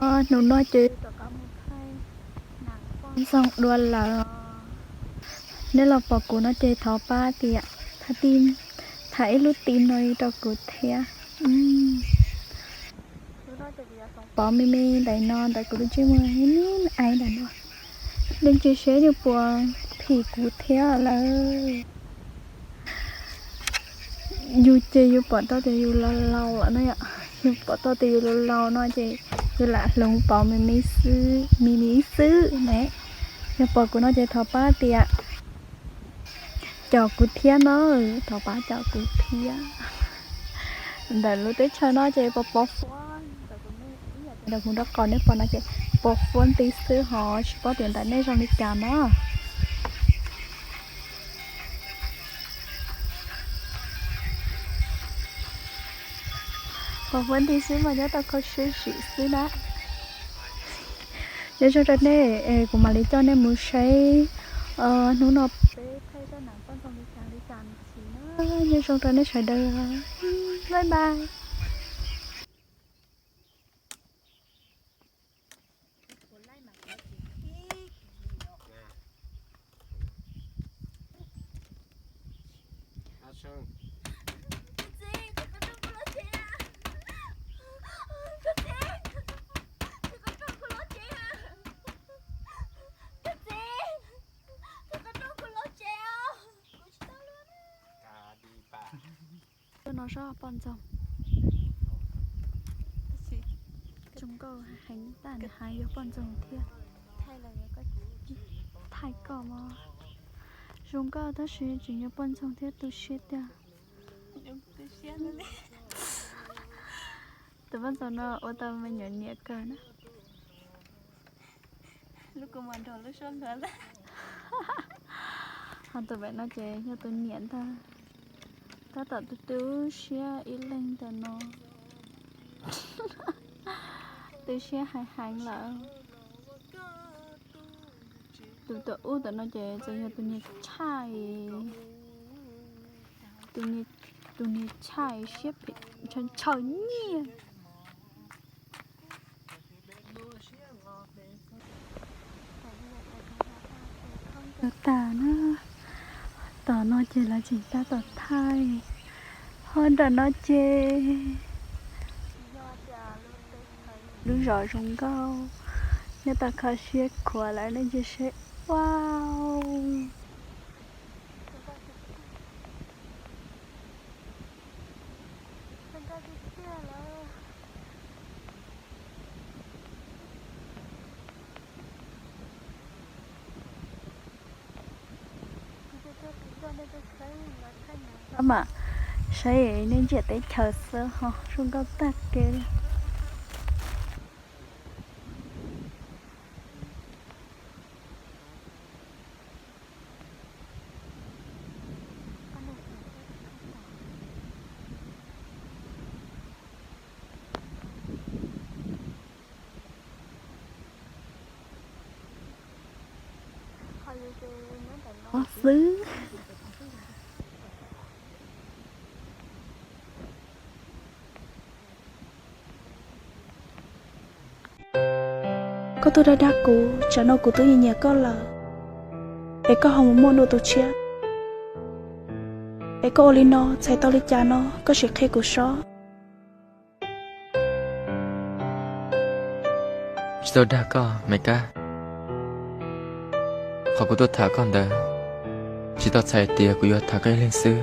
Hnub no ces rov qab mus thaij nam poj ntxoog dua lawm. Nej los pom kuv no ces thov pab tias, thaj, tham ib lub tim no rau kuv thiab. Pov me me ntawm no ntawm kuv lub ntsej muag ib ib ntawm no. Nej ntsia seb yus puas phim kuv thiab lawm. Yus ces yus pom tau tias yus laus laus lawm no yom. Yus pom tau tias yus laus laus no ces yus lam hloov pov me me xwb, me me xwb ne. Yog pom kuv no ces thov pab tias caum kuv thiab no, thov pab caum kuv thiab. Ntawm lub teb chaws no ces pos pos fuab, ntawm kuv rau qhov nej pom no ces pos fuab nti xwb ho tsis paub tias ntawm nej zoo li cas no. Pos fuab nti xwb mas nyob tau kho siab zim xwb na. Nyob zoo rau nej, kuv mam li coj nej mus saib hnub no peb thaij zaj nam poj ntxoog li cas li cas ntxiv na. Nyob zoo rau nej sawv daws, bye bye. Tuaj no sob poj ntxoog. Zoo nkauj heev, tab nws hais yog poj ntxoog thiab. Thaij koj mas zoo nkauj tab sis tseem yog poj ntxoog thiab tu siab tiag. Tus poj ntxoog no ua tau me nyuam niam kawg na. Ho tus pem no ces yog tus niam ntag. Tab tom tu tu siab ib leeg ntawm no. Tu siab heev heev lawm. Tus tom ub tom no ces txawm yog tus niag tshaj, tus niag tshaj siab phem ntshaw ntshaw nyiaj. Tag na, tom no ces lawv tseem tab tom thaij, ho nram no ces lub zos zoo nkauj, nyob tau kho siab khuav lawm nej ntsia seb. Wow. Mam saib nej ntsia teb chaws xwb ho zoo nkauj tag kev li. Xwb. Koj tuaj dag dag kuv, tsam no kuv twb nyiam nyiam koj lawm, es koj ho mus muaj dua tus tshiab. Es koj ua li no txhais tau li cas no, koj sim qhia kuv sob. Tsis tau dag koj, Me Kab. Qhov kuv tuaj tham koj ntawd, tsis tau txhais tias kuv yuav tham koj ib leeg xwb.